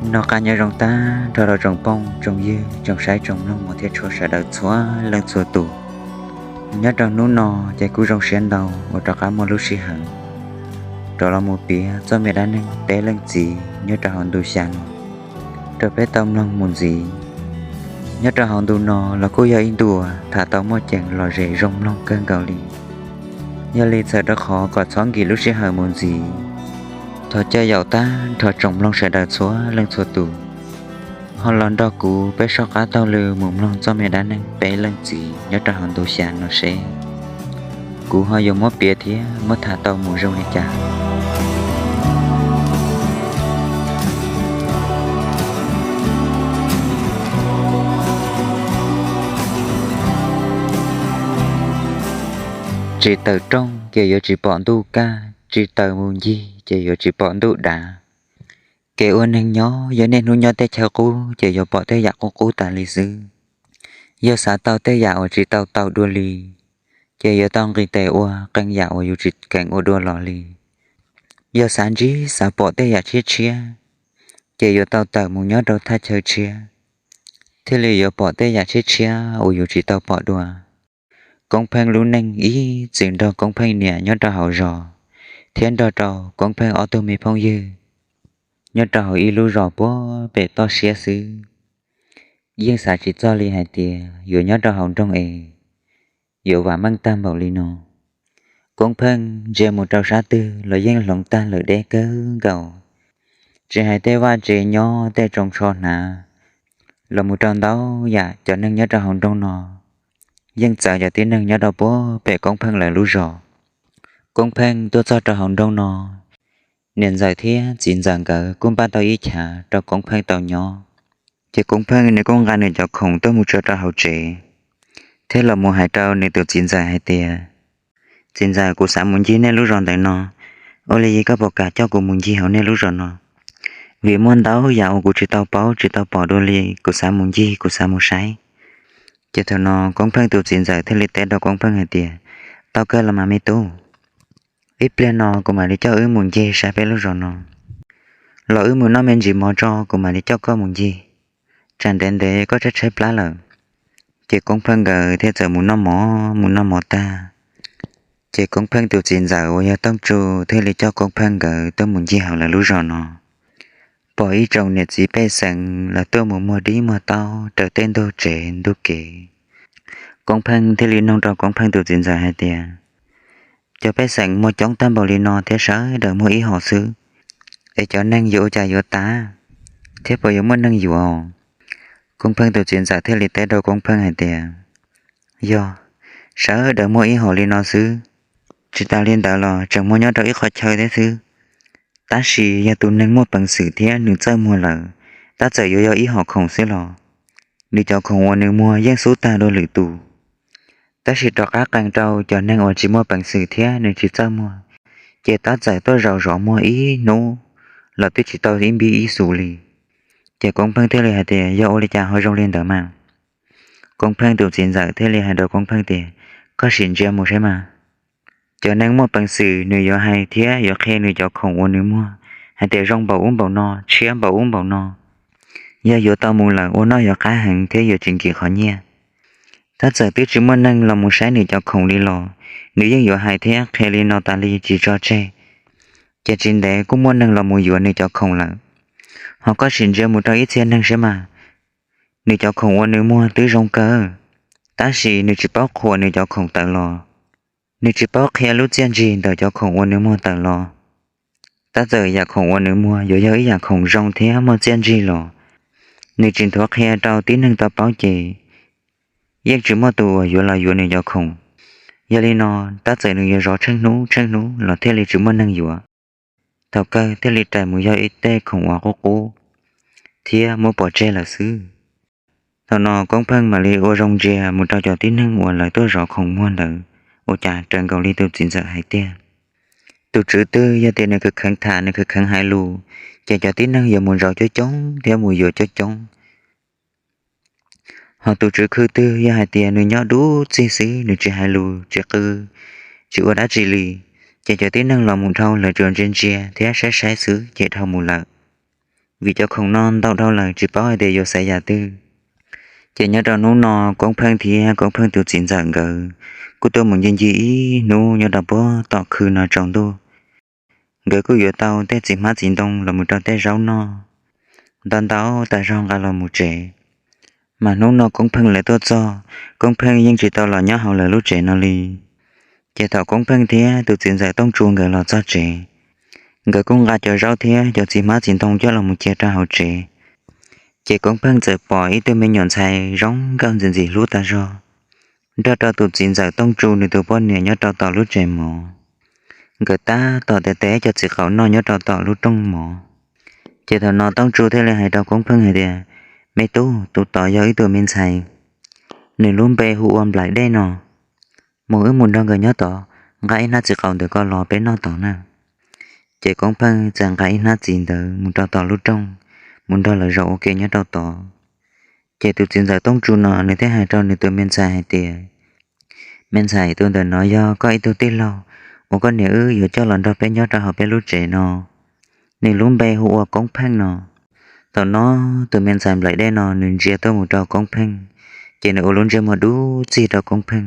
Noj qab nyob zoo tag nrho rau tsoom phooj tsoom ywg tsoom saib tsoom mloog mus thiab tshua sawv daws txhua leej txhua tus. Nyob rau hnub no ces kuj zoo siab ntau uas rov qab muaj lub sij hawm rov los mus piav txoj me dab neeg peb leej txiv nyob rau hauv ntu xya no rau peb tau mloog mus ntxiv. Nyob rau hauv ntu no los kuj yog ib ntu uas tham tau muaj ceem lom zem zoo mloog kawg nkaus li. Yog li txhawm rau qhov kom txhob nkim lub sij hawm mus ntxiv, thov caw yaum tag nrho tsoom mloog sawv daws txhua leej txhua tus ho los nrog kuv peb soj qab taug lw mus mloog txoj me dab neeg peb leej txiv nyob rau hauv ntu xya no seb kuv ho yuav muab piav thiab muab tham tau mus zoo li cas. Tsis tawm rooj ces yuav tsis pom ntuj kaj, tsis tawm mus ncig ces yuav tsis pom ntuj dav. Kev ua neeg nyob yog niaj hnub nyob tej chaw qub ces yuav pom tej yam qub qub tas li xwb. Yog xav tau tej yam uas tsis tau tau dua li, ces yuav tau nqis tes ua qee yam uas yus tsis keev ua dua los li. Yog xav ntsib xav pom tej yam tshiab tshiab, ces yuav tau tawm mus nyob rau thaj chaw tshiab, thiaj li yuav pom tej yam tshiab tshiab uas yus tsis tau pom dua. Koob Pheej lub neej ib txwm nrog Koob Pheej niam nyob rau hauv zos, thiab nrog rau Koob Pheej ob tug me phooj ywg nyob rau hauv ib lub zos puag pem toj siab xwb. Yeej xav tsis txog li hais tias yuav nyob rau hauv nroog es yuav vam meej tag npaum li no. Koob Pheej ntsia mus rau sab twg los yeej hloov tag lawm deb kawg nkaus. Tsis hais tej vaj tsev nyob tej tsoos tsho hnav los mus rau ntau yam cov neeg nyob rau hauv nroog no, yeej txawv cov tib neeg nyob rau puag pem Koob Pheej lawv lub zos. Koob Pheej tuaj txog rau hauv nroog no, niam ntxawm thiab txiv ntxawm nkawd kuj npaj tau ib chav rau Koob Pheej tau nyob. Ces Koob Pheej nws kuj nqa nws cov khoom tuaj mus tso rau hauv tsev, thiab los mus hais rau nws tus txiv ntxawm hais tias, Txiv ntxawm, kuv xav mus ncig nej lub zos ntawm no, ua li koj puas kam coj kuv mus ncig hauv nej lub zos no? Vim muaj ntau yam uas kuv tsis tau paub tsis tau pom dua li, kuv xav mus ncig kuv xav mus saib. Ces thaum no Koob Pheej tus txiv ntxawm thiaj li teb rau Koob Pheej hais tias, Tau kawg los mas me tub, ib pliag no kuv mam li coj wb mus ncig saib peb lub zos no, los wb mus noj me ntsis mov tso kuv mam li coj koj mus ncig, tsam ntev ntev koj tshaib tshaib plab lawm. Ces Koob Pheej nkawd thiaj txawm mus noj mov, mus noj mov tag, ces Koob Pheej tus txiv ntxawm uas yog Tooj Tsu thiaj li coj Koob Pheej nkawd tuaj mus ncig hauv lawv lub zos no. Pom ib tsoom niam txiv pej xeem lawv tuaj mus muag dib muag taub raws tej ntug tsev ntug kev. Koob Pheej thiaj li nug rau Koob Pheej tus txiv ntxawm hais tias, Cov pej xeem muag coob tag npaum li no thiab sawv daws muag ib hom xwb, es cov neeg yuav ua cas yuav tas, thiab puas yuav muaj neeg yuav? Koob Pheej tus txiv ntxawm thiaj li teb rau Koob Pheej hais tias, Yog, sawv daws muag ib hom li no xwb, tsis tas li ntawd los tseem muag nyob rau ib qhov chaw thiab xwb. Tab sis yog tus neeg muaj peev xwm thiab nws txawj muag lawm, tab txawm yuav yog ib hom khoom xwb los nws cov khoom uas nws muag yeej xub tag dua lwm tus. Tab sis rov qab qee rau cov neeg uas tsis muaj peev xwm thiab nws tsis txawj muag, ces tab txawm tuaj zaum zov muag ib hnub los twb tsis tau ib npib ib xus li. Ces Koob Pheej thiaj li hais tias, Yog ua li cas ho zoo li ntawd mas? Koob Pheej tus txiv ntxawm thiaj li hais rau Koob Pheej tias, Koj sim ntsia mus saib mas. Cov neeg muaj peev xwm nws yuav hais thiab yuav qhia nws cov khoom uas nws muag hais tias zoo npaum ub npaum no, tshiab npaum ub npaum no, yog yuav tau mus lawm ua noj yuav qab heev thiab yuav tsis nkim qhov nyiaj. Tab txawm twb tsis muaj neeg los mus saib nws cov khoom li los nws yeej yuav hais thiab qhia li no tas li tsis tso tseg, ces tsis ntev kuj muaj neeg los mus yuav nws cov khoom lawm. Ho koj sim ntsia mus rau ib txhia neeg saib mas, nws cov khoom uas nws muag twb zoo kawg, tab sis nws tsis paub qhuas nws cov khoom tawm los, nws tsis paub qhia lub txiaj ntsig ntawm cov khoom uas nws muag tawm los. Tab txawm yam khoom uas nws muag yuav yog ib yam khoom zoo thiab muaj txiaj ntsig los nws tsis nthuav qhia rau tib neeg tau paub ces yeej tsis muaj tus uas yuav los yuav nws cov khoom. Yog li no, tab txawm nws yuav zov tsheej hnub tsheej hnub los thiaj li tsis muaj neeg yuav. Thaum kawg thiaj li raws mus yog ib tej khoom uas qub qub thiab muab pov tseg lawm xwb. Thaum no Koob Pheej mam li ua zoo ntsia mus rau cov tib neeg uas lawv tuaj zov khoom muag ntawd, ua cas raws nkaus li tus txiv ntxawm hais tiag. Tus tswv twg yog tias nws kheev kheev tham nws kheev kheev hais lus, ces cov tib neeg yuav mus zov coob coob thiab mus yuav coob coob. Ho tus tswv khw twg yog hais tias nws nyob dub txig xwb nws tsis hais lus tsis qw, tsis ua dab tsi li, ces cov tib neeg los mus dhau lawv tsuas ntsia ntsia thiab saib saib xwb ces dhau mus lawm. vim cov khoom no ntau dhau lawm tsis paub hais tias yuav xaiv yam twg. Ces nyob rau hnub no Koob Pheej thiab Koob Pheej tus txiv ntxawm nkawd kuj tuaj mus ncig ncig ib hnub nyob rau puag tom khw no tsaus ntuj. Nkawd kuj yuav tau tej txiv hmab txiv ntoo los mus rau tej zaub noj, ntau ntau tas zog nqa los mus tsev. Mas hnub no Koob Pheej lawv tuaj txog, Koob Pheej yeej tsis tau los nyob hauv lawv lub tsev no li. Ces thaum Koob Pheej thiab tus txiv ntxawm Tooj Tsu nkawd los txog tsev, nkawd kuj nqa cov zaub thiab cov txiv hmab txiv ntoo coj los mus cia rau hauv tsev. Ces Koob Pheej txawm pom ib tug me nyuam ntxhais zoo nkauj ntxim ntxim hlub tas zog nrog rau tus txiv ntxawm Tooj Tsu nws tus poj niam nyob rau tom lub tsev mov. Nkawd tab tom tes tes cov txiv qaub noj nyob rau tom lub rooj mov. Ces thaum no Tooj Tsu thiaj li hais rau Koob Pheej hais tias, Me tub, tus tod yog wb tus me ntxhais, nws lub npe hu ua Nplaim Dej no. Mus, wb mus nrog nkawd nyob tod, nqa ib hnab txiv qaub ntawd koj los peb noj tod na. Ces Koob Pheej txawm nqa ib hnab txiv ntawd mus rau tom lub rooj, mus nrog lawv zaum ua ke nyob rau tod. Ces tus txiv ntxawm Tooj Tsu no nws thiaj hais rau nws tus me ntxhais hais tias, Me ntxhais, tus ntawm no yog koj ib tug tij laug uas koj niam wb yuav coj los nrog peb nyob rau hauv peb lub tsev no. Nws lub npe hu ua Koob Pheej no. Thaum no tus me ntxhais Nplaim Dej no nws ntsia tuaj mus rau Koob Pheej, ces nws ua lub ntsej muag dub txig rau Koob Pheej,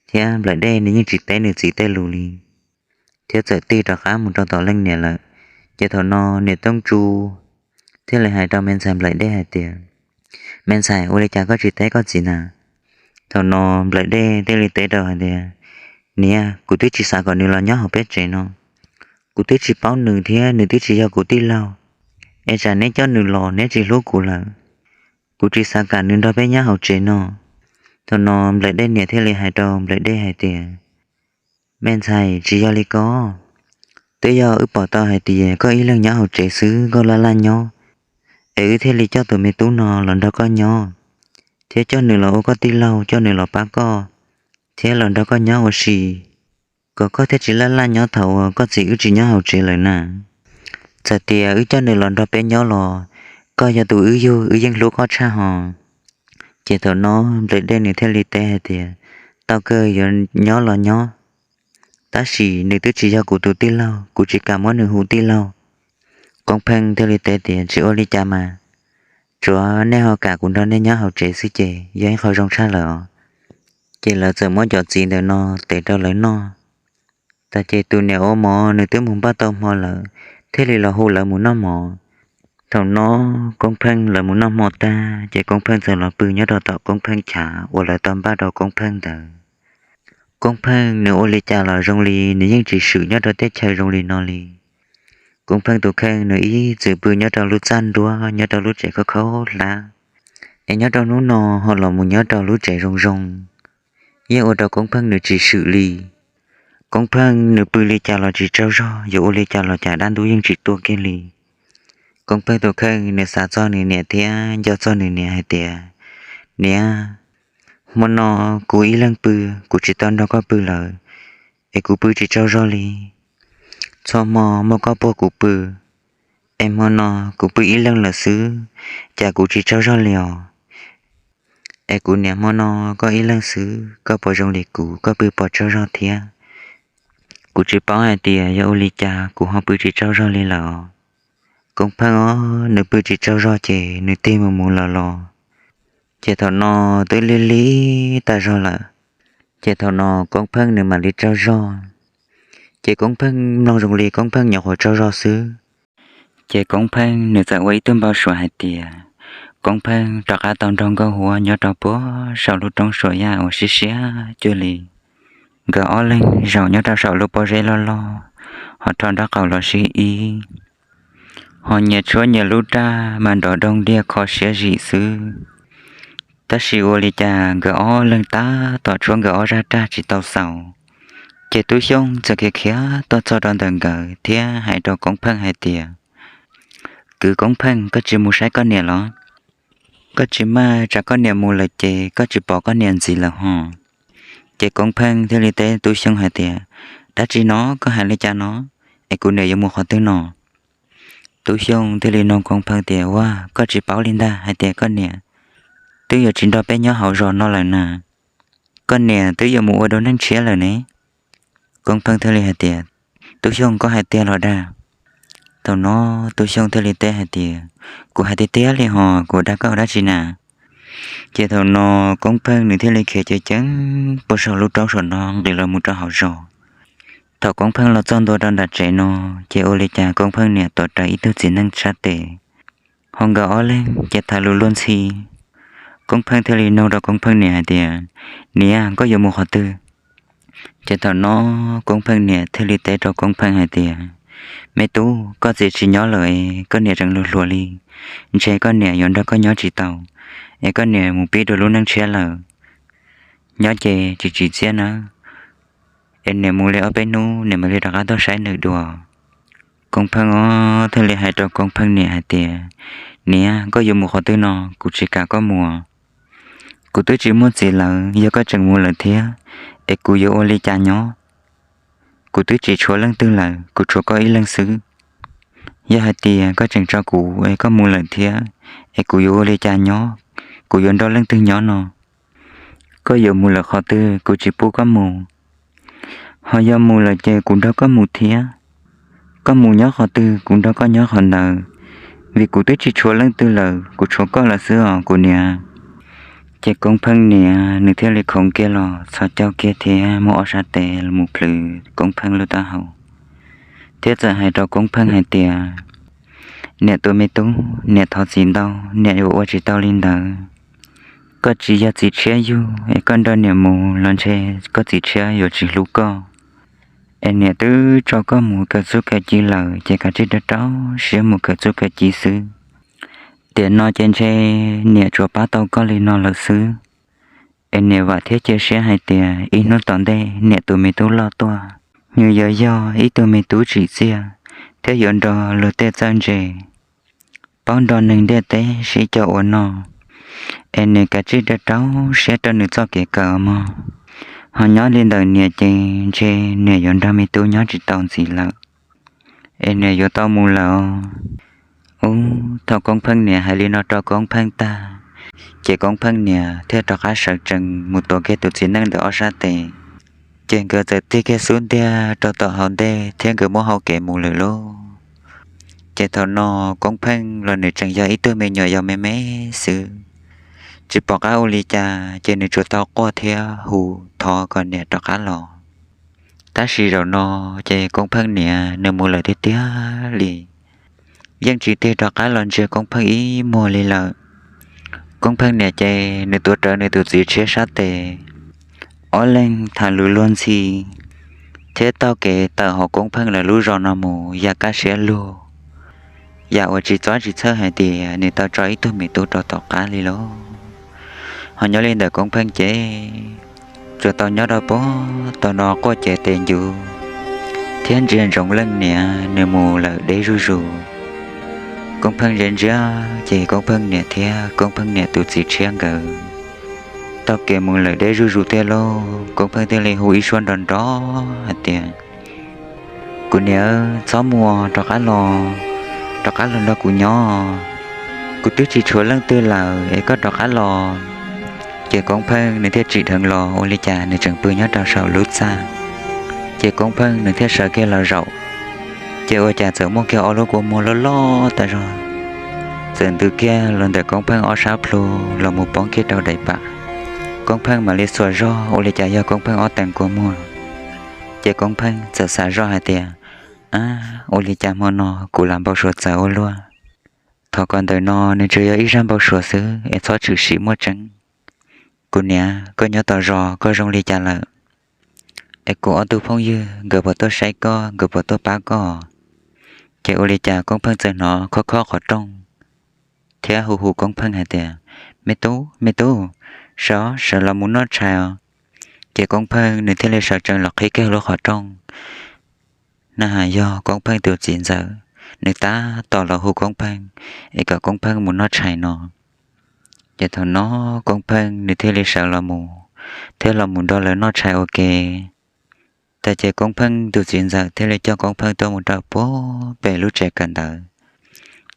thiab Nplaim Dej nws yeej tsis teb nws txiv tej lus li, thiab txawm tig rov qab mus rau tom leej niam lawm. Ces thaum no niam Tooj Tsu thiaj li hais rau me ntxhais Nplaim Dej hais tias, Me ntxhais, ua li cas koj tsis teb koj txiv na? Thaum no Nplaim Dej thiaj li teb rau hais tias, Niam, kuv twb tsis xav kom nws los nyob hauv peb tsev no. Kuv twb tsis paub nws thiab nws twb tsis yog kuv tij laug. Es tsam neb coj nws los neb tsis hlub kuv lawm. Kuv tsis xav kam nws nrog peb nyob hauv tsev no. Thaum no Nplaim Dej niam thiaj li hais rau Nplaim Dej hais tias, Me ntxhais, tsis yog li ko. Twb yog wb pom tau hais tias koj ib leeg nyob hauv tsev xwb koj laj laj nyob, es wb thiaj li coj tus me tub no los nrog koj nyob, thiab coj nws los ua koj tij laug, coj nws los pab koj, thiab los nrog koj nyob ua si, kom koj thiaj tsis laj laj nyob thaum uas koj txiv wb tsis nyob hauv tsev lawm na. Txawm tias wb coj nws los nrog peb nyob los koj yog tus wb yug, wb yeej hlub koj tshaj hos. Ces thaum no Nplaim Dej nws thiaj li teb hais tias, Tau kawg, yuav nyob los nyob, tab sis nws twb tsis yog kuv tus tij laug, kuv tsis kam muab nws hu tij laug. Koob Pheej thiaj li teb tias, Tsis ua li cas mas, tsuav nej ho kam kuv nrog nej nyob hauv tsev xwb ces yog ib qho zoo tshaj lawm os. Ces lawv txawm muab cov txiv ntawm no tev rau lawv noj. Tas ces tus niam ua mov nws twb mus npaj tau hmo lawm, thiaj li los hu lawv mus noj mov. Thaum no Koob Pheej lawv mus noj hmo tag ces Koob Pheej txawm los pw nyob rau tom Koob Pheej chav uas lawv tau npaj rau Koob Pheej ntawd. Koob Pheej nws ua li cas los zoo li nws yeej tsis swm nyob rau teb chaws zoo li no li. Koob Pheej tus kheej nws ib txwm pw nyob rau lub txaj nruab nyob rau lub tsev khaub khaub hlab, es nyob rau hnub no ho los mus nyob rau lub tsev zoo zoo, yeej ua rau Koob Pheej nws tsis swm li. Koob Pheej nws pw li cas los tsis tsaug zog, yuav ua li cas los cas dab ntub yeej tsis tuaj kiag li. Koob Pheej tus kheej nws xav txog nws niam thiab nco txog nws niam hais tias, Niam, hmo no kuv ib leeg pw, kuv tsis tau nrog koj pw lawm, es kuv pw tsis tsaug zog li. Txhua hmo muaj koj puag kuv pw, es hmo no kuv pw ib leeg lawm xwb, cas kuv tsis tsaug zog li os. Es kuv niam, hmo no koj ib leeg xwb, koj puas zoo li kuv, koj pw puas tsaug zog thiab? Kuv tsis paub hais tias yog ua li cas kuv ho pw tsis tsaug zog li lawm os. Koob Pheej os, nws pw tsis tsaug zog ces nws tig mus mus los los, ces thaum no twb lig lig tas zog lawm. Ces thaum no Koob Pheej nws mam li tsaug zog. Ces Koob Pheej mloog zoo li Koob Pheej nyuam qhuav tsaug zog xwb. Ces Koob Pheej nws txawm ua ib tug npau suav hais tias Koob Pheej rov qab tau nrog Nkauj Huab nyob rau puag saum lub roob Suam Yaj uas siab siab cuag li. Nkawd ob leeg zaum nyob rau saum lub pob zeb loj loj, ho rho nraub qaum los sib ib, ho nyias tshuab nyias lub raj mas nrov doog diaj kho siab zim xwb. Tab sis ua li cas nkawd ob leeg tab tom tshuab nkawd ob zaj raj tsis tau xaus, ces Tub Xyooj txawm khiav khiav tuaj txog rau ntawm nkawd thiab hais rau Koob Pheej hais tias, Kwv Koob Pheej, koj tsis mus saib koj niam los? Koj tsis maj tsam koj niam mus lawm ces koj tsis pom koj niam ntxiv lawm hos. Ces Koob Pheej thiaj li teb Tub Xyooj hais tias, Dab tsi no, koj hais li cas no? Es kuv niam yuav mus qhov twg no? Tub Xyooj thiaj li nug Koob Pheej tias, Ua, koj tsis paub li ntag hais tias koj niam twb yuav tsis nrog peb nyob hauv zos no lawm na. Koj niam twb yuav mus ua dua neej tshiab lawm ne. Koob Pheej thiaj li hais tias, Tub Xyooj, koj hais tiag los dag? Thaum no Tub Xyooj thiaj li teb hais tias, kuv hais tiag tiag li hos, kuv dag koj ua dab tsi na? Ces thaum no Koob Pheej nws thiaj li khiav ceev ceev puag saum lub roob saum no nqis los mus rau hauv zos. Thaum Koob Pheej los txog ntua rau nram tsev no, ces ua li cas Koob Pheej niam tuav rawv ib tug txiv neej sab tes, ho nkawd ob leeg ces tham lus luag ntxhi. Koob Pheej thiaj li nug rau Koob Pheej niam hais tias, niam, koj yuav mus qhov twg? Ces thaum no Koob Pheej niam thiaj li teb rau Koob Pheej hais tias, me tub, koj txiv tsis nyob lawm, koj niam tseem hluas hluas li, ntshe koj niam yuav nrog koj nyob tsis tau, es koj niam mus pib dua lub neej tshiab lawm. Nyob ces tsis tsim txiaj nawb, es niam mus li ob peb hnub niam mam li rov qab tuaj saib nws dua. Koob Pheej os thiaj li hais rau Koob Pheej niam hais tias, niam, koj yuav mus qhov twg no, kuv tsis kam koj mus. Kuv twb tsis muaj txiv lawm, yog koj tseem mus lawm thiab, es kuv yuav ua li cas nyob? Kuv twb tsis tshuav leej twg lawm, kuv tshuav koj ib leeg xwb. Yog hais tias koj tseem tso kuv es koj mus lawm thiab, es kuv yuav ua li cas nyob? Kuv yuav nrog leej twg nyob no? Koj yuav mus lawm qhov twg kuv tsis pub koj mus, ho yog mus lawm ces kuv nrog koj mus thiab. Koj mus nyob qhov twg kuv nrog koj nyob qhov ntawd, vim kuv twb tsis tshuav leej twg lawm, kuv tshuav koj lawm xwb os kuv niam. Ces Koob Pheej niam nws thiaj li khoov kiag los txhos caug kiag thiab muab ob sab tes mus plhws Koob Pheej lub taub hau, thiab txawm hais rau Koob Pheej hais tias, niam tus me tub, niam thov txim ntau, niam yuav ua tsis tau li ntawd. Koj tsis yog txiv tshiab yug es koj nrog niam mus los ntshe koj txiv tshiab yuav tsis hlub koj. Es niam twb tso koj mus kawm txuj kawm ci lawm ces kav tsij rau rau siab mus kawm txuj kawm ci xwb. Tiam no ces ntshe niam tsuas pab tau koj li no lawm xwb. Es niam vam thiab cia siab hais tias ib hnub tom ntej niam tus me tub loj tuaj, nws yuav yog ib tug me tub tsim txiaj thiab yuav nrog luag tej txawj ntse, paub nrog neeg ntiaj teb sib coj ua noj. Es niam kav tsij rau rau siab rau nws txoj kev kawm mog. Ho nyob li ntawm niam ces ntshe niam yuav nrog me tub nyob tsis tau ntxiv lawm, es niam yuav tau mus lawm. Ub, thaum Koob Pheej niam hais li no rau Koob Pheej tag, ces Koob Pheej niam thiaj rov qab sawv tsees mus tuav kiag tus txiv neej ntawm ob sab tes. Ces nkawd txawm tig kiag xub ntiag rau tom hauv ntej thiab nkawd muab hau kev mus lawm lauj. Ces thaum no Koob Pheej los nws tseem yog ib tug me nyuam yaus me me xwb, tsis pom qab ua li cas ces nws tsuas tau quaj thiab hu thov kom niam rov qab los. Tab sis zaum no ces Koob Pheej niam nws mus lawm tiag tiag li, yeej tsis tig rov qab los ntsia Koob Pheej ib muag li lawm. Koob Pheej niam ces nws tuav rawv nws tus txiv tshiab sab tes, ob leeg tham lus luag ntxhi thiab taug kev tawm hauv Koob Pheej lawv lub zos no mus ya kaj siab lug, yam uas tsis txob tsis txhawj hais tias nws tau tso ib tug me tub rau tom qab li lauj. Ho nyob li ntawm Koob Pheej ces tsuas tau nyob rau puag thaum no quaj ces tes ncuv thiab ntsia ntsoov leej niam nws mus lawm deb zuj zus. Koob Pheej ntsia ntsia ces Koob Pheej niam thiab Koob Pheej niam tus txiv tshiab nkawd taug kev mus lawm deb zuj zus thiab lauj. Koob Pheej thiaj li hu ib suab nrov nrov hais tias, kuv niam, txhob mus, rov qab los, rov qab los nrog kuv nyob. Kuv twb tsis tshuav leej twg lawm es koj rov qab los. Ces Koob Pheej nws thiaj tsim dheev los ua li cas nws tseem pw nyob rau saum lub txaj. Ces Koob Pheej nws thiaj sawv kiag los zaum, ces ua cas txawm muaj kiag ob lub kua muag loj loj tas zog txawm ntws kiag los ntawm Koob Pheej ob sab plhu los mus poob kiag rau daim pam. Koob Pheej mam li xuas zog ua li cas yog Koob Pheej ob tees kua muag. Ces Koob Pheej txawm xav zoj hais tias, ab, ua li cas hmo no kuv lam npau suav txawv ua luaj. Thov kom ntawm no nws tsuas yog ib zaj npau suav xwb es txhob tshwm sim muaj tseeb. Kuv niam, koj nyob tom zos koj zoo li cas lawm? Es kuv ob tug phooj ywg nkawd puas tuaj saib koj, nkawd puas tuaj pab koj? Ces ua li cas Koob Pheej txawm hnov khob khob qhov rooj thiab hu hu Koob Pheej hais tias, me tub, me tub, sawv, sawv los mus noj tshais os. Ces Koob Pheej nws thiaj li sawv tsees los qhib kiag lub qhov rooj. Na has yog Koob Pheej tus txiv ntxawm, nws tab tom los hu Koob Pheej es kom Koob Pheej mus noj tshais no. Ces thaum no Koob Pheej nws thiaj li sawv los mus thiab los mus nrog lawv noj tshais ua ke. Tas ces Koob Pheej tus txiv ntxawm thiaj li coj Koob Pheej tuaj mus rau puag pem lub tsev kawm ntawv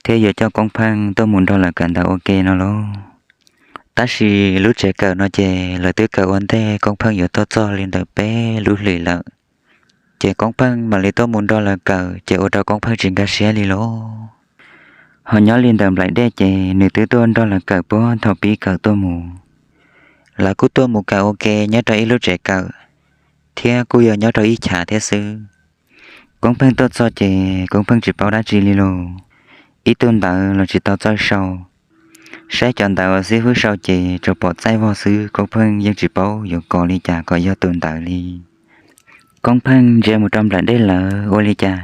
thiab yuav coj Koob Pheej tuaj mus nrog lawv kawm ntawv ua ke no lauj. Tab sis lub tsev kawm no ces lawv twb kawm ua ntej Koob Pheej yuav tuaj txog li ntawm peb lub hlis lawm. Ces Koob Pheej mam li tuaj mus nrog lawv kawm, ces ua rau Koob Pheej tsis nkag siab li lauj. Ho nyob li ntawm Nplaim Dej ces nws twb tuaj nrog lawv kawm puag thaum pib kawm tuaj mus. Lawv kuj tuaj mus kawm ua ke nyob rau ib lub tsev kawm, thiab kuj yog nyob rau ib chav thiab xwb. Koob Pheej tuaj txog ces Koob Pheej tsis paub dab tsi li lauj. Ib tug ntawv los tsis tau txawj sau. Saib cov ntawv uas xib fwb sau ces tsuas pom txaij vog xwb, Koob Pheej yeej tsis paub yuav kos li cas kom yog tus ntawv li. Koob Pheej ntsia mus rau Nplaim Dej lawv ua li cas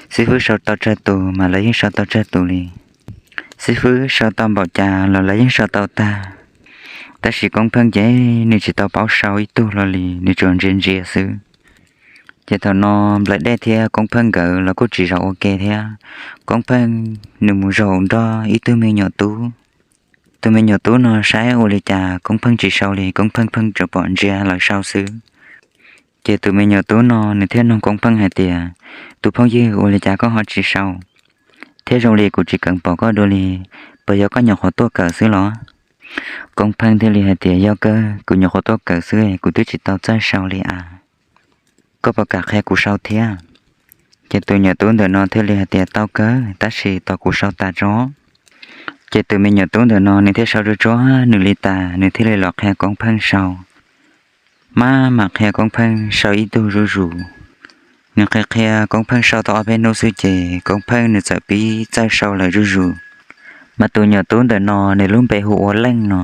xib fwb sau tau tsawg tus mas lawv yeej sau tau tsawg tus li. Xib fwb sau tau npaum cas los lawv yeej sau tau tag. Tab sis Koob Pheej ces nws tsis tau paub sau ib tug hlo li, nws tsuas ntsia ntsia xwb. Ces thaum no Nplaim Dej thiab Koob Pheej nkawd los kuj tsis zaum ua ke thiab. Koob Pheej nws mus zaum nrog ib tug me nyuam tub. Tus me nyuam tub no saib ua li cas Koob Pheej tsis sau li, Koob Pheej pheej tsuas pom ntsia lawv sau xwb. Ces tus me nyuam tub no nws thiaj nug Koob Pheej hais tias, tus phooj ywg, ua li cas koj ho tsis sau, thiab zoo li kuv tsis kheev pom koj dua li, puas yog koj nyuam qhuav tuaj kawm xwb los? Koob Pheej thiaj li hais tias, yog kawg, kuv nyuam qhuav tuaj kawm xwb, kuv twb tsis tau txawj sau li as. Koj puas kam qhia kuv sau thiab? Ces tus nyuam tub ntawm no thiaj li hais tias, tau kawg, tab sis tos kuv sau tas tso. Ces tus me nyuam tub ntawm no nws thiaj sau tsuag tsuag nws li tas, nws thiaj li los qhia Koob Pheej sau. Maj mam qhia Koob Pheej sau ib tug zuj zus. Nws qhia qhia Koob Pheej sau tau ob peb hnub xwb ces Koob Pheej nws txawm pib txawj sau lawm zuj zus. Mas tus nyuam tub ntawm no nws lub npe hu ua Leej no.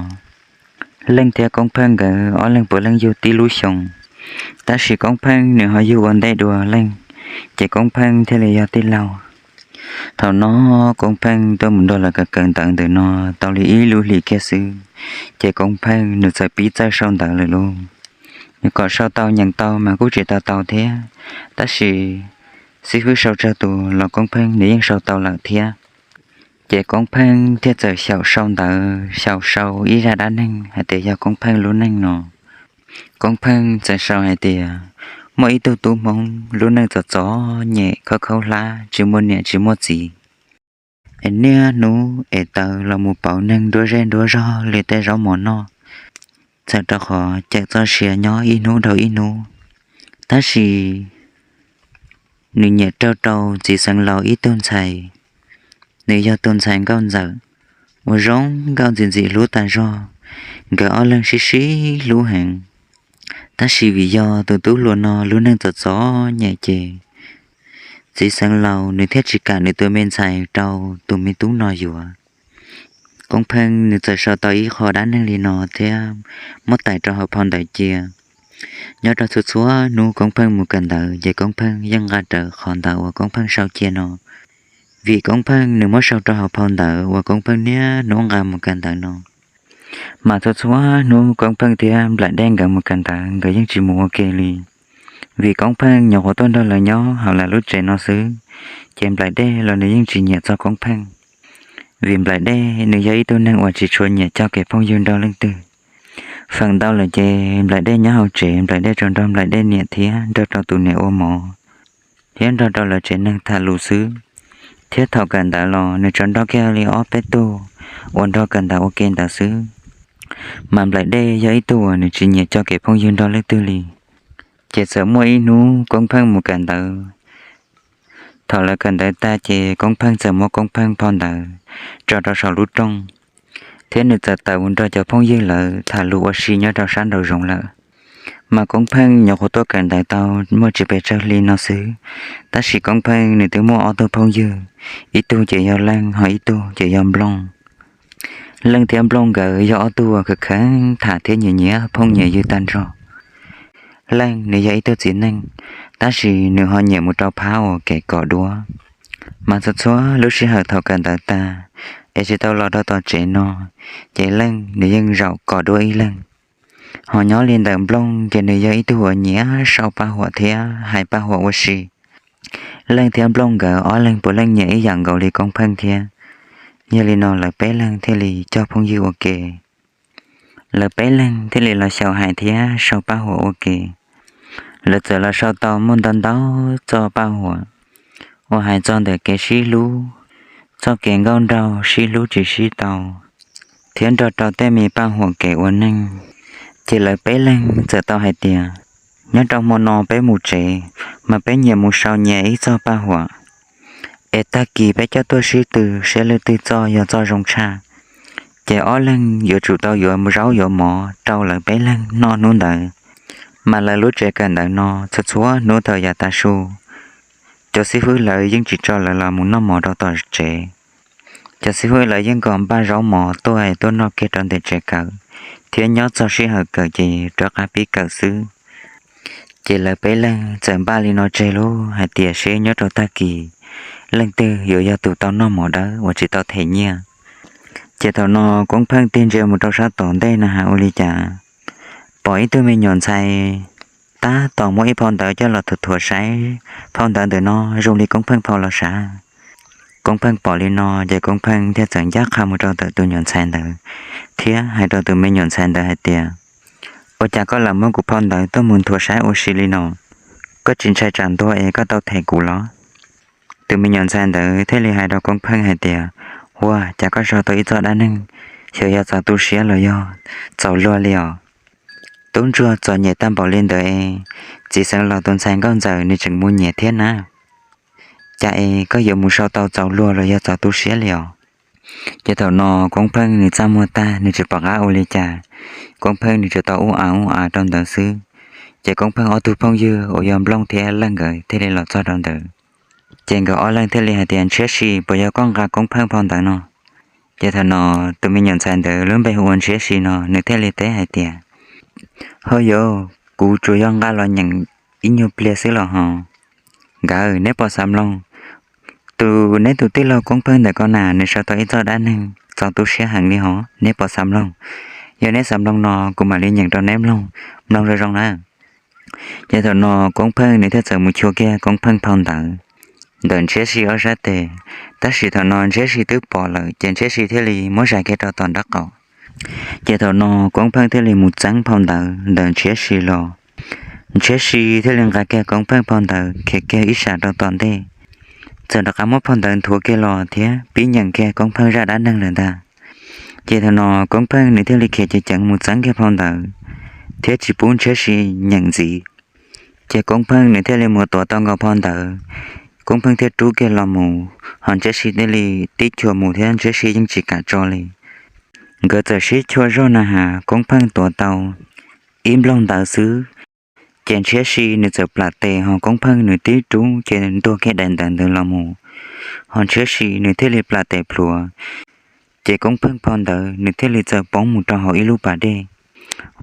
Leej thiab Koob Pheej nkawd ob leeg puav leej yug tib lub xyoos, tab sis Koob Pheej nws ho yug ua ntej dua Leej, ces Koob Pheej thiaj li yog tij laug. Thaum no Koob Pheej tuaj mus nrog lawv kawm kawm ntawv ntawm no tau li ib lub hlis kiag xwb, ces Koob Pheej nws txawm pib txawj sau ntawv lawm lauj. Nws kom sau tau nyeem tau mas kuj tsis tau tau thiab, tab sis xib fwb sau tsawg tus los Koob Pheej nws yeej sau tau lawm thiab. Ces Koob Pheej thiaj txawm xyaum sau ntawv, xyaum sau ib zaj dab neeg hais tias yog Koob Pheej lub neej no. Koob Pheej txawm sau hais tias, muaj ib tug tub Hmoob lub neej txom txom nyem khaub khaub hlab, tsis muaj niam tsis muaj txiv, es niaj hnub es taw los mus pauv neeg nruab zej nruab zog li tej zaub mov noj, txhawm rau qhov cawm txoj sia nyob ib hnub dhau ib hnub. Tab sis nws nyiam raug rau txiv xeev laus ib tug ntxhais, nws yog tus ntxhais nkauj ntxawm uas zoo nkauj ntxim ntxim hlub tas zog. Nkawd ob leeg sib sib hlub heev, tab sis vim yog tus tub hluas no lub neej txom txom nyem ces txiv xeev laus nws thiaj tsis kam nws tus me ntxhais rau tus me tub no yuav. Koob Pheej nws txawm sau tau ib qho dab neeg li no thiab muab tais rau hauv phau ntawv cia. Nyob rau txhua txhua hnub Koob Pheej mus kawm ntawv ces Koob Pheej yeej nqa rawv qhov ntawv uas Koob Pheej sau cia no, vim Koob Pheej nws muab sau rau hauv phau ntawv uas Koob Pheej niaj hnub nqa mus kawm ntawv no. Mas txhua txhua hnub Koob Pheej thiab Nplaim Dej nkawd mus kawm ntawv nkawd yeej tsis mus ua ke li, vim Koob Pheej nyuam qhuav tuaj nrog lawv nyob hauv lawv lub tsev no xwb, ces Nplaim Dej los nws yeej tsis nyiam txog Koob Pheej, vim Nplaim Dej nws yog ib tug neeg uas tsis tshua nyiam cog kev phooj ywg nrog leej twg. Feem ntau lawm ces Nplaim Dej nyob hauv tsev, Nplaim Dej tsuas nrog Nplaim Dej niam thiab nrog rau tus niam ua mov, thiab nrog rau lawv tsev neeg tham lus xwb. Thiab thaum kawm ntawv los nws tsuas nrog kiag li ob peb tug uas nrog kawm ntawv ua ke ntawd xwb. Mas Nplaim Dej yog ib tug uas nws tsis nyiam cog kev phooj ywg nrog leej twg li. Ces txawm muaj ib hnub Koob Pheej mus kawm ntawv. Thaum lawv kawm ntawv tag ces Koob Pheej txawm muab Koob Pheej phau ntawv tso rau saum lub rooj, thiab nws txawm tawm mus nrog cov phooj ywg lawv tham lus ua si nyob rau sab nraum zoov lawm. Mas Koob Pheej nyuam qhuav tuaj kawm ntawv tau muaj tsis pes tsawg hli no xwb, tab sis Koob Pheej nws twb muaj ob tug phooj ywg, ib tug ces yog Leej ho ib tug ces yog Nplooj. Leej thiab Nplooj nkawd yog ob tug uas kheev kheev tham thiab nyiam nyiam phooj nyiam ywg tag nrho. Leej nws yog ib tug txiv neej, tab sis nws ho nyiam mus rau phab uas kev kom duab. Mas txhua txhua lub sij hawm thaum kawm ntawv tag es tsis tau los rau tom tsev no, ces Leej nws yeej zaum kom duab ib leeg. Ho nyob li ntawm Nplooj ces nws yog ib tug uas nyiam sau paj huam thiab hais paj huam ua si. Leej thiab Nplooj nkawd ob leeg puav leej nyiam ib yam nkaus li Koob Pheej thiab. Yog li no lawv peb leeg thiaj li cog phooj ywg ua ke. Lawv peb leeg thiaj li los xyaum hais thiab sau paj huam ua ke. Lawv txawm los sau tau muaj ntau ntau txoj paj huam uas hais txog ntawm kev sib hlub, txoj kev nkauj nraug sib hlub tsis sib tau, thiab nrog rau tej me paj huam kev ua neej. Ces lawv peb leeg txawm tau hais tias, Nyob rau hmo no peb mus tsev, mas peb nyias mus sau nyias ib txoj paj huam, es tag kis peb coj tuaj sib tw saib leej twg txoj yog txoj zoo tshaj. Ces ob leeg yuav tsum tau yuav zaub yuav mov rau lawv peb leeg noj hnub ntawd. Mas lawv lub tsev kawm ntawv no txhua txhua hnub thaum yav tav su, cov xib fwb lawv yeej tsis tso lawv los mus noj mov rau tom tsev. Cov xib fwb lawv yeej kom npaj zaub mov tuaj es tuaj noj kiag rau ntawm tsev kawm, thiab nyob txog sij hawm kawm ces rov qab pib kawm xwb. Ces lawv peb leeg txawm npaj li no tseg lub hais tias seb nyob rau tag kis leej twg yuav yog tus tau noj mov dawb uas tsis tau them nyiaj. Ces thaum no Koob Pheej tig ntsia mus rau sab tom ntej na has ua li cas pom ib tug me nyuam ntxhais tab tom muab ib phau ntawv coj los thuav thuav saib. Phau ntawv ntawm no zoo li Koob Pheej phau los sav. Koob Pheej pom li no ces Koob Pheej thiaj txawm ncaj qha mus rau ntawm tus nyuam ntxhais ntawd, thiab hais rau tus me nyuam ntxhais ntawd hais tias, Ua cas koj lam muab kuv phau ntawv tuaj mus nthuav saib ua si li no? Koj tsis ntshai tsam ntuag es koj tau them kuv los? Tus me nyuam ntxhais ntawd thiaj li hais rau Koob Pheej hais tias, Ua cas koj sau tau ib txoj dab neeg, xyov yog txaus tu siab los yog txaus luag li os? Tub ntsuag txom nyem tag npaum li ntawd es, txiv xeev laus tus ntxhais nkauj ntxawm nws tseem mus nyiam thiab na. Cas es koj yuav mus sau tau txaus luag los yog txaus tu siab li os? Ces thaum no Koob Pheej nws txaj muag tag nws tsis pom qab ua li cas. Koob Pheej nws tsuas tau ub av ub av rau ntawd xwb. Ces Koob Pheej ob tug phooj ywg uas yog Nplooj thiab Leej nkawd thiaj li los txog rau ntawd. Ces nkawd ob leeg thiaj li hais tias, Ntshiab Si, puas yog koj nqa Koob Pheej phau ntawv no? Ces thaum no tus me nyuam ntxhais ntawd lub npe hu ua Ntshiab Si no nws thiaj li teb hais tias, Ho yog, kuv tsuas yog nqa los nyeem ib nyuag pliag xwb los ho. Nkawd, neb puas xav mloog? Tus neb tus tij laug Koob Pheej ntawm ko na nws sau tau ib txoj dab neeg txaus tu siab heev li hov, neb puas xav mloog? Yog neb xav mloog no kuv mam li nyeem rau neb mloog, mloog zoo zoo nawb. Ces thaum no Koob Pheej nws thiaj txawm mus chua kiag Koob Pheej phau ntawv ntawm Ntshiab Si ob sab tes. Tab sis thaum no Ntshiab Si twb pom lawm ces Ntshiab Si thiaj li muab zais kiag rau tom nraub qaum. Ces thaum no Koob Pheej thiaj li mus txeeb phau ntawv ntawm Ntshiab Si los. Ntshiab Si thiaj li nqa kiag Koob Pheej phau ntawv khiav kiag ib sab rau tom ntej, txawm rov qab muab phau ntawv nthuav kiag los thiab pib nyeem kiag Koob Pheej zaj dab neeg lawm ntag. Ces thaum no Koob Pheej nws thiaj li khiav ceev ceev mus txeeb kiag phau ntawv thiab tsis pub Ntshiab Si nyeem ntxiv. Ces Koob Pheej nws thiaj li mus tuav tau nkaus phau ntawv, Koob Pheej thiaj rub kiag los mus, ho Ntshiab Si thiaj li tib chua mus thiab Ntshiab Si yeej tsis kam tso li. Nkawd txawm sib chua zog na has Koob Pheej tuav tau ib nplooj ntawv xwb, ces Ntshiab Si nws txawm plam tes ho Koob Pheej nws tib rub ces ntuag kiag daim ntawv ntawd los mus, ho Ntshiab Si nws thiaj li plam tes plhuav, ces Koob Pheej phau ntawv nws thiaj li txawm poob mus rau hauv ib lub pas dej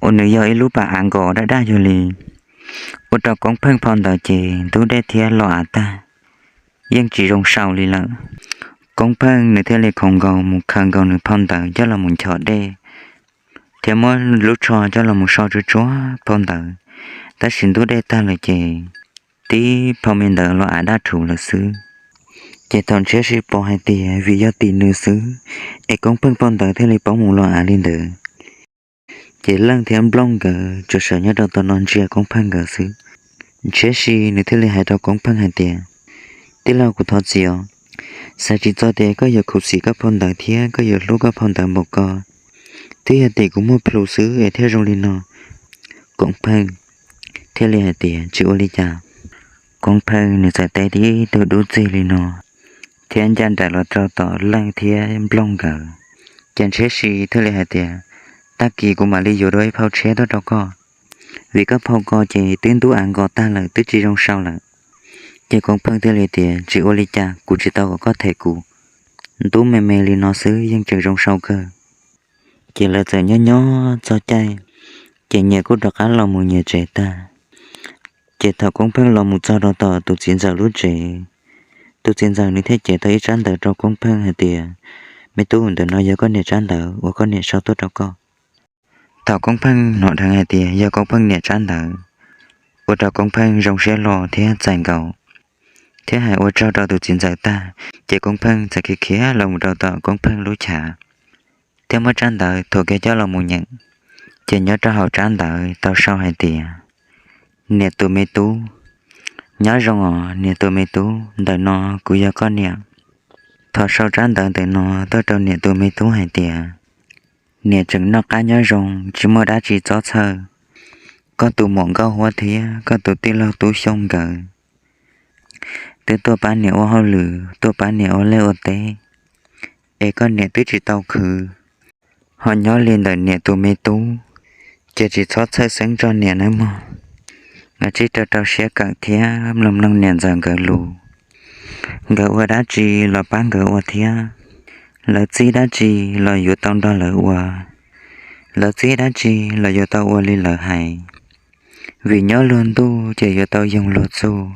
uas nws yog ib lub pas av nkos daj daj yog li. Ua rau Koob Pheej phau ntawv ces ntub dej thiab los av tag, yeej tsis zoo sau li lawm. Koob Pheej nws thiaj li khoov nkaus mus khaws nkaus nws phau ntawv coj los mus nchos dej thiab muab lub tsho coj los mus so tsuag tsuag phau ntawv, tab sis ntub dej tag lawm ces tib phau me ntawv los av daj rhuv lawm xwb. Ces thaum Ntshiab Si pom hais tias vim yog tim nws xwb es Koob Pheej phau ntawv thiaj li poob mus los av li ntawd, ces Leej thiab Nplooj nkawd tsuas sawv nyob rau tom no ntsia Koob Pheej nkawd xwb. Ntshiab Si nws thiaj li hais rau Koob Pheej hais tias, Tij laug, kuv thov txim os, xav tsis txog tias koj yuav khuv xim koj phau ntawv thiab koj yuav hlub koj phau ntawv npaum ko. Twb yog tim kuv muaj plhus xwb es thiaj zoo li no. Koob Pheej thiaj li hais tias, Tsis ua li cas. Koob Pheej nws txawm teb tib tug dub txig li no thiab ncaj nraim los rau tom Leej thiab Nplooj nkawd. Ces Ntshiab Si thiaj li hais tias, Tag kis kuv mam li yuav dua ib phau tshiab tuaj rau koj, vim koj phau ko ces twb ntub av nkos tag lawm twb tsis zoo sau lawm. Ces Koob Pheej thiaj li tias, Tsis ua li cas, kuv tsis tau kom koj them kuv, ntub me me li no xwb yeej tseem zoo sau kawg. Ces lawv txawm nyob nyob txog caij, ces nyias kuj rov qab los mus nyias tsev tag. Ces thaum Koob Pheej los mus txog rau tom tus txiv ntxawm lub tsev, tus txiv ntxawm nws thiaj cev tau ib tsab ntawv rau Koob Pheej hais tias, Me tub, ntawm no yog koj niam tsab ntawv uas koj niam sau tuaj rau koj. Thaum Koob Pheej hnov dheev hais tias yog Koob Pheej niam tsab ntawv, ua rau Koob Pheej zoo siab hlo thiab txais nkaus, thiab hais ua tsaug rau tus txiv ntxawm tag, ces Koob Pheej txawm khiav khiav los mus rau tom Koob Pheej lub chav, thiab muab tsab ntawv thuav kiag coj los mus nyeem. Ces nyob rau hauv tsab ntawv tau sau hais tias, Niam tus me tub, nyob zoo os niam tus me tub, ntawm no kuv yog koj niam. Thov sau tsab ntawv ntawm no tuaj rau niam tus me tub hais tias, niam tseem noj qab nyob zoo tsis muaj dab tsi txob txhawj, koj tus muam Nkauj Huab thiab koj tus tij laug Tub Xyooj nkawd twb tuaj pab niam ua hauj lwm, tuaj pab niam ua liaj ua teb, es koj niam twb tsis tau khwv. Ho nyob li ntawm niam tus me tub, ces tsis txhob txhawj xeeb txog niam nawb mog. Cia li rau rau siab kawm thiab mloog mloog niam ntxawm nkawd lus. Nkawd ua dab tsi los pab nkawd ua thiab. Lawv txib dab tsi los yuav tau nrog lawv ua. Lawv txib dab tsi los yuav tau ua li lawv hais. Vim nyob luag ntuj ces yuav tau yoog luag txuj.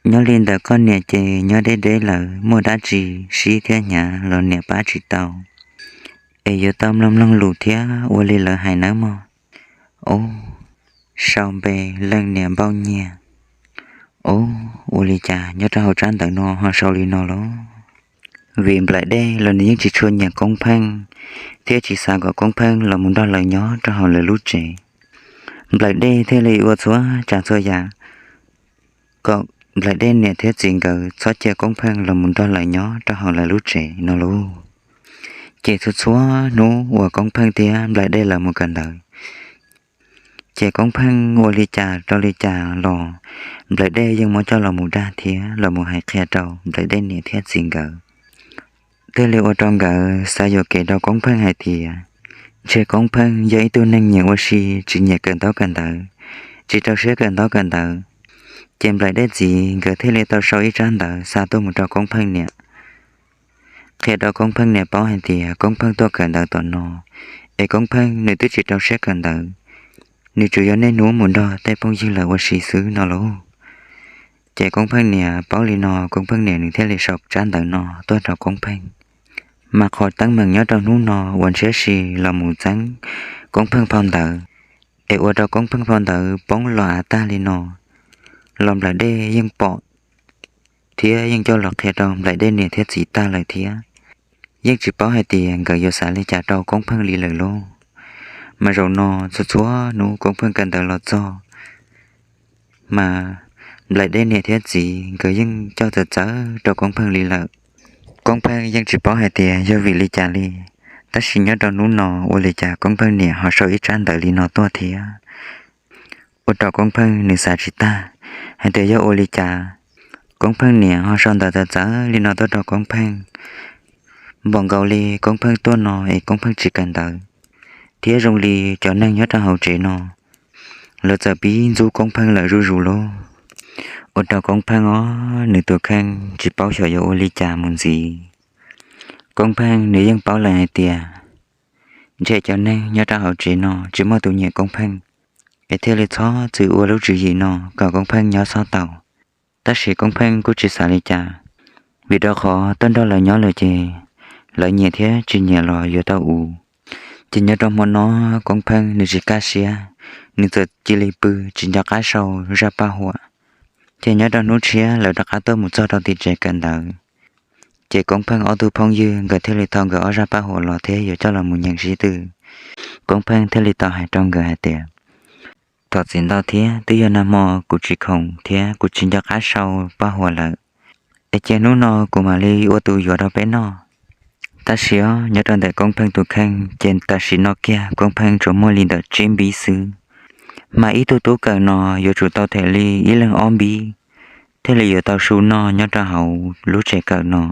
Nyob li ntawm koj niam ces nyob deb deb lawm, muaj dab tsi sib thiab hnyav los niam pab tsis tau. Es yuav tau mloog mloog lus thiab ua li lawv hais nawb mog. Ub, sau npe leej niam npauj nyiag. Ub, ua li cas nyob rau hauv tsab ntawv no ho sau li no los? Vim Nplaim Dej los nws yeej tsis tshua nyiam Koob Pheej, thiab tsis xav kom Koob Pheej los mus nrog lawv nyob rau hauv lawv lub tsev. Nplaim Dej thiaj li ua txhua tsav txhua yam kom Nplaim Dej niam thiab txiv nkawd txhob cia Koob Pheej los mus nrog lawv nyob rau hauv lawv lub tsev no lauj. Ces txhua txhua hnub uas Koob Pheej thiab Nplaim Dej lawv mus kawm ntawv, ces Koob Pheej ua li cas rau li cas los Nplaim Dej yeej muab coj los mus dag thiab los mus hais qhia rau Nplaim Dej niam thiab txiv nkawd. Thiaj li ua rau nkawd xav yuam kev rau Koob Pheej hais tias, ntshe Koob Pheej yog ib tug neeg nyiam ua si, tsis nyiam kawm ntaub kawm ntawv, tsis rau siab kawm ntaub kawm ntawv. Ces Nplaim Dej txiv nkawd thiaj li tau sau ib tsab ntawv xa tuaj mus rau Koob Pheej niam, qhia rau Koob Pheej niam paub hais tias Koob Pheej tuaj kawm ntawv tom no, es Koob Pheej nws twb tsis rau siab kawm ntawv, nws tsuas yog niaj hnub mus nrog tej phooj ywg lawv ua si xwb no lauj. Ces Koob Pheej niam paub li no, Koob Pheej niam nws thiaj li sau tsab ntawv no tuaj rau Koob Pheej. Mas qhov teeb meem nyob rau hnub no uas ntshiab si los mus txeeb Koob Pheej phau ntawv, es ua rau Koob Pheej phau ntawv poob los av tag li no, los Nplaim Dej yeej pom thiab yeej coj los qhia rau Nplaim Dej niam thiab txiv tag lawm thiab. Yeej tsis paub hais tias nkawd yuav xav li cas rau Koob Pheej li lawm lauj. Mas zaum no txhua txhua hnub Koob Pheej kawm ntawv los txog, mas Nplaim Dej niam thiab txiv nkawd yeej coj txawv txawv rau Koob Pheej li lawm. Koob Pheej yeej tsis paub hais tias yog vim li cas li, tab sis nyob rau hnub no ua li cas Koob Pheej niam ho sau ib tsab ntawv li no tuaj thiab. Ua rau Koob Pheej nws xav tsis tag hais tias yog ua li cas Koob Pheej niam ho sau ntawv txawv txawv li no tuaj rau Koob Pheej. Npaum nkaus li Koob Pheej tuaj no es Koob Pheej tsis kawm ntawv, thiab zoo li cov neeg nyob rau hauv tsev no lawv txawm pib ntxub Koob Pheej lawm zuj zus lauj. Ua rau Koob Pheej os, nws tus kheej tsis paub xyov yuav ua li cas mus ntxiv. Koob Pheej nws yeej paub lawm hais tias ntshe cov neeg nyob rau hauv tsev no tsis muaj tus nyiam Koob Pheej, es thiaj li txhob txwm ua lub tswv yim no kom Koob Pheej nyob txhob tau. Tab sis Koob Pheej kuj tsis xav li cas, vim rau qhov tuaj nrog lawv nyob lawm ces lawv nyiam thiab tsis nyiam los yuav tau ua. Ces nyob rau hmo no Koob Pheej nws tsis kaj siab, nws txawm cia li pw tsis nco qab sau zaj paj huam. Ces nyob rau hnub tshiab lawv rov qab tuaj mus txog rau tim tsev kawm ntawv, ces Koob Pheej ob tug phooj ywg nkawd thiaj li thau nkawd ob zaj paj huam los thiab yuav coj los mus nyeem sib tw. Koob Pheej thiaj li tau hais rau nkawd hais tias, thov txim ntau thiab, twb yog nag hmo kuv tsis khoom thiab kuv tsis nco qab sau paj huam lawm, es cia hnub no kuv mam li ua tus yuav rau peb noj. Tab sis os, nyob rau ntawm Koob Pheej tus kheej ces tam sim no kiag Koob Pheej tsuas muaj li ntawm tsib npib xwb, mas ib tug tub kawm no yuav tsum tau them li ib leeg ob npib thiaj li yuav tau su noj nyob rau hauv lub tsev kawm no.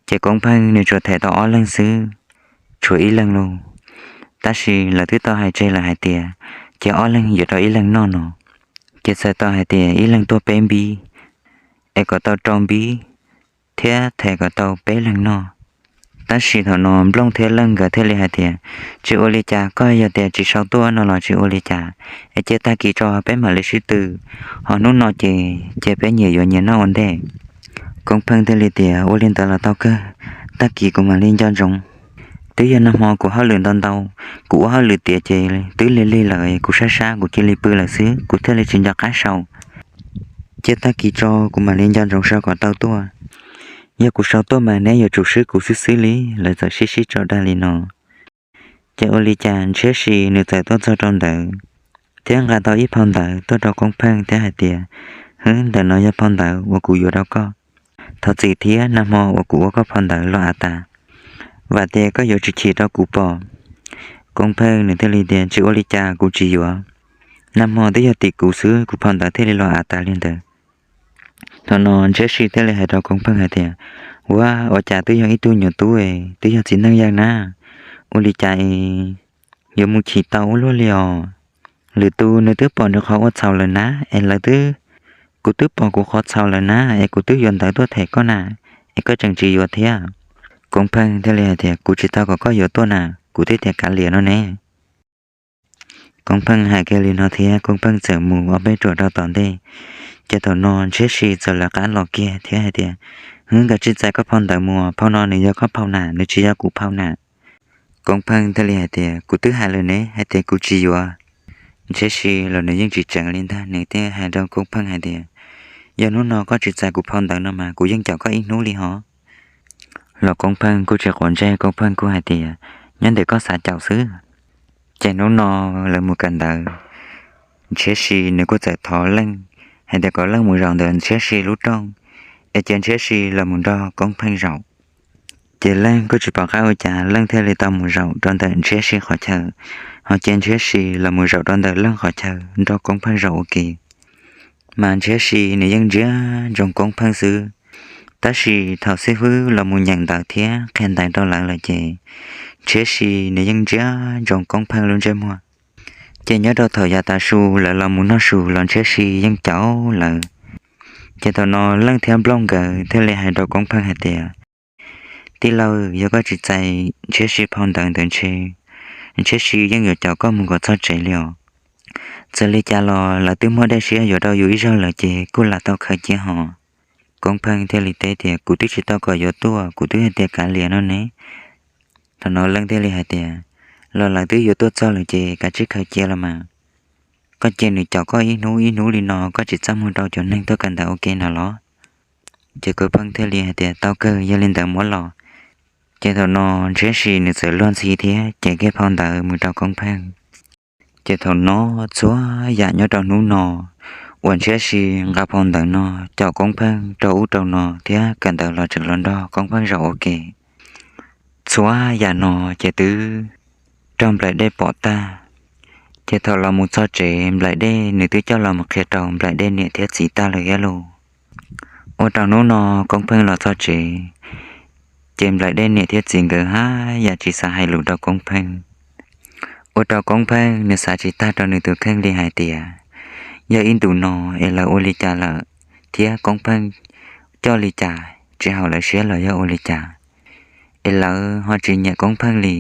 Ces Koob Pheej nws tsuas them tau ob leeg xwb, tshuav ib leeg lauj. Tab sis lawv twb tau hais tseg lawm hais tias cia ob leeg yuav rau ib leeg noj no, ces txhais tau hais tias ib leeg tuaj peb npib, es kom tau rau npib thiab them kom tau peb leeg noj. Tab sis thaum no Nplooj thiab Leej nkawd thiaj li hais tias, tsis ua li cas, koj yog tias tsis sau tuaj no los tsis ua li cas, es cia tag kis tso peb mam li sib tw, ho hnub no ces cia peb nyias yuav nyias noj ua ntej. Koob Pheej thiaj li tias, ua li ntawd los tau kawg, tag kis kuv mam li nco ntsoov. Twb yog nag hmo kuv hauj lwm ntau ntau, kuv ua hauj lwm tiav ces twb lig lig lawm, kuv sab sab kuv cia li pw lawm xwb, kuv thiaj li tsis nco qab sau. Cia tag kis tso kuv mam li nco ntsoov sau kom tau tuaj. Yog kuv sau tuaj mas neb yuav tsum swb kuv xwb xwb li. Lawv txawm sib sib tso dag li no. Ces ua li cas ntshiab si nws txawm tuaj txog rau ntawd thiab nqa tau ib phau ntawv tuaj rau Koob Pheej thiab hais tias, hwb, ntawm no yog phau ntawv uas kuv yuav rau koj. Thov txim thiab, nag hmo uas kuv ua koj phau ntawv los av tas, vam tias koj yuav tsis chim rau kuv pom. Koob Pheej nws thiaj li tias, tsis ua li cas, kuv tsis yuav. Nag hmo twb yog tim kuv xwb, kuv phau ntawv thiaj li los av tas li ntawd. Thaum no Ntshiab Si thiaj li hais rau Koob Pheej hais tias, Ua, ua cas twb yog ib tug nyuam tub, twb yog txiv neej yawg na, ua li cas es yuav mus chim tau ua luaj li os? Lwm tus nws twb pom nws qhov ua txhaum lawm na, es lawv twb, kuv twb pom kuv qhov txhaum lawm na, es kuv twb yuav ntawv tuaj them koj na, es koj tseem tsis yuav thiab. Koob Pheej thiaj li hais tias, Kuv tsis tau kom koj yuav tuaj na, kuv twb tias kav liam no ne. Koob Pheej hais kiag li no thiab Koob Pheej txawm mus ob peb ruam rau tom ntej. Ces thaum no Ntshiab Si txawm lawv qab los kiag thiab hais tias, Hwv, nkawd tsis txais koj phau ntawv mus, phau no nws yog koj phau na, nws tsis yog kuv phau na. Koob Pheej thiaj li hais tias, Kuv twb hais lawm ne hais tias kuv tsis yuav. Ntshiab Si los nws yeej tsis tseev li ntag, nws thiaj hais rau Koob Pheej hais tias, Yog hnub no koj tsis txais kuv phau ntawv no mas kuv yeej caum koj ib hnub li hos. Los Koob Pheej kuj tsis quav ntsej, Koob Pheej kuj hais tias, Nyob ntawm koj xav caum xwb. Ces hnub no lawv mus kawm ntawv, Ntshiab Si nws kuj txawm thov Leej hais tias kom Leej mus zaum ntawm Ntshiab Si lub rooj, es cia Ntshiab Si los mus nrog Koob Pheej zaum. Ces Leej kuj tsis pom qab ua cas, Leej thiaj li tau mus zaum rau ntawm Ntshiab Si qhov chaw, ho cia Ntshiab Si los mus zaum rau ntawm Leej qhov chaw nrog Koob Pheej zaum ua ke. Mas Ntshiab Si nws yeej ntsia ntsoov Koob Pheej xwb. Tab sis thaum xib hwb los mus nyeem ntawv thiab qhia ntawv rau lawv lawm ces Ntshiab Si nws yeej ntsia ntsoov Koob Pheej lub ntsej muag. Ces nyob rau thaum yav tav su lawv los mus noj su los Ntshiab Si yeej caum lawv. Ces thaum no Leej thiab Nplooj nkawd thiaj li hais rau Koob Pheej hais tias, Tij laug, yog koj tsis txais Ntshiab Si phau ntawv ntawd ntshe Ntshiab Si yeej yuav caum koj mus kom txog tsev li os. Txawm li cas los lawv twb muaj dej siab yuav rau yus ib zaug lawm ces kuj lam tau khaws cia hos. Koob Pheej thiaj li teb tias, Kuv twb tsis tau kom yuav tuaj, kuv twb hais tias kav liam no ne. Thaum no Leej thiaj li hais tias, Los lawv twb yuav tuaj txog lawm ces kav tsij khaws cia los mas. Koj cia nws caum koj ib hnub ib hnub li no koj tsis txaj muag rau cov neeg tuaj kawm ntawv ua ke no los? Ces Koob Pheej thiaj li hais tias, Tau kawg, yog li ntawd muab los. Ces thaum no Ntshiab Si nws txawm luag ntxhi thiab cev kiag phau ntawv mus rau Koob Pheej. Ces thaum no txhua yam nyob rau hnub no uas Ntshiab Si nqa phau ntawv no caum Koob Pheej rau ub rau no thiab kawm ntawv los tseem los nrog Koob Pheej zaum ua ke, txhua yam no ces twb raug nplaim dej pom tag. Ces thaum los mus txog tsev nplaim dej nws twb coj los mus qhia rau nplaim dej niam thiab txiv tag lawm thiab lauj. Ua rau hnub no Koob Pheej los txog tsev, ces nplaim dej niam thiab txiv nkawd haj yam tsis xav hais lus rau Koob Pheej. Ua rau Koob Pheej nws xav tsis tag rau nws tus kheej li hais tias, yog ib ntus no es lawv ua li cas lawm, thiab Koob Pheej coj li cas, tsis haum lawv siab los yog ua li cas, es lawv ho tsis nyiam Koob Pheej li.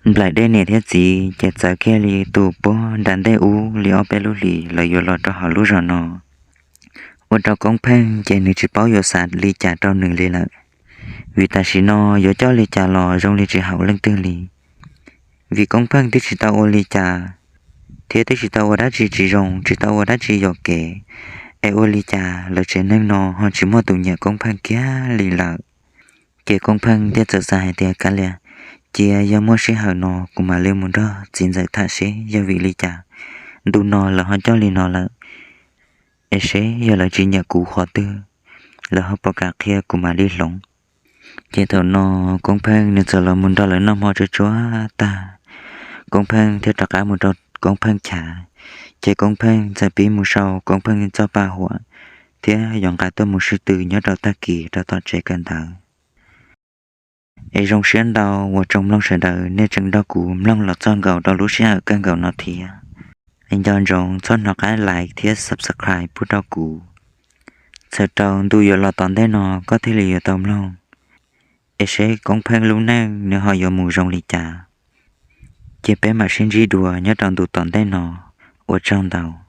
Nplaim dej niam thiab txiv ces txawv kiag li tus puag nram ntej ub li ob peb lub hlis lawv yuav los rau hauv lub zos no. Ua rau Koob Pheej ces nws tsis paub yuav xav li cas rau nws li lawm, vim tam sim no yuav coj li cas los zoo li tsis haum leej twg li. Vim Koob Pheej twb tsis tau ua li cas, thiab twb tsis tau ua dab tsi tsis zoo, tsis tau ua dab tsi yuam kev, es ua li cas lawv tsev neeg no ho tsis muaj tus nyiam Koob Pheej kiag li lawm. Ces Koob Pheej thiaj txawm xav hais tias, Kav liam, cia yog muaj sij hawm no kuv mam li mus nrog txiv ntxawm tham seb yog vim li cas ntu no lawv ho coj li no lawm, es seb yog lawv tsis nyiam kuv qhov twg, lawv ho puas kam qhia kuv mam li hloov. Ces thaum no Koob Pheej nws txawm los mus nrog lawv noj hmo tsuag tsuag tag, Koob Pheej thiaj rov qab mus rau Koob Pheej chav. Ces Koob Pheej txawm pib mus sau Koob Pheej txoj pa huam thiab yuav nqa tuaj mus sib tw nyob rau tag kis rau tom tsev kawm ntawv. Es zoo siab ntau uas tsoom mloog sawv daws nej tseem nrog kuv mloog los txog nkaus rau lub sij hawm kawg nkaus no thiab. Es nco ntsoov txhob hnov qab like thiab subscribe pub rau kuv, txhawm rau ntu yuav los tom ntej no koj thiaj li yuav tau mloog, es seb Koob Pheej lub neej nws ho yuav mus zoo li cas. Ces peb mam sib ntsib dua nyob rau ntu tom ntej no. Ua tsaug ntau.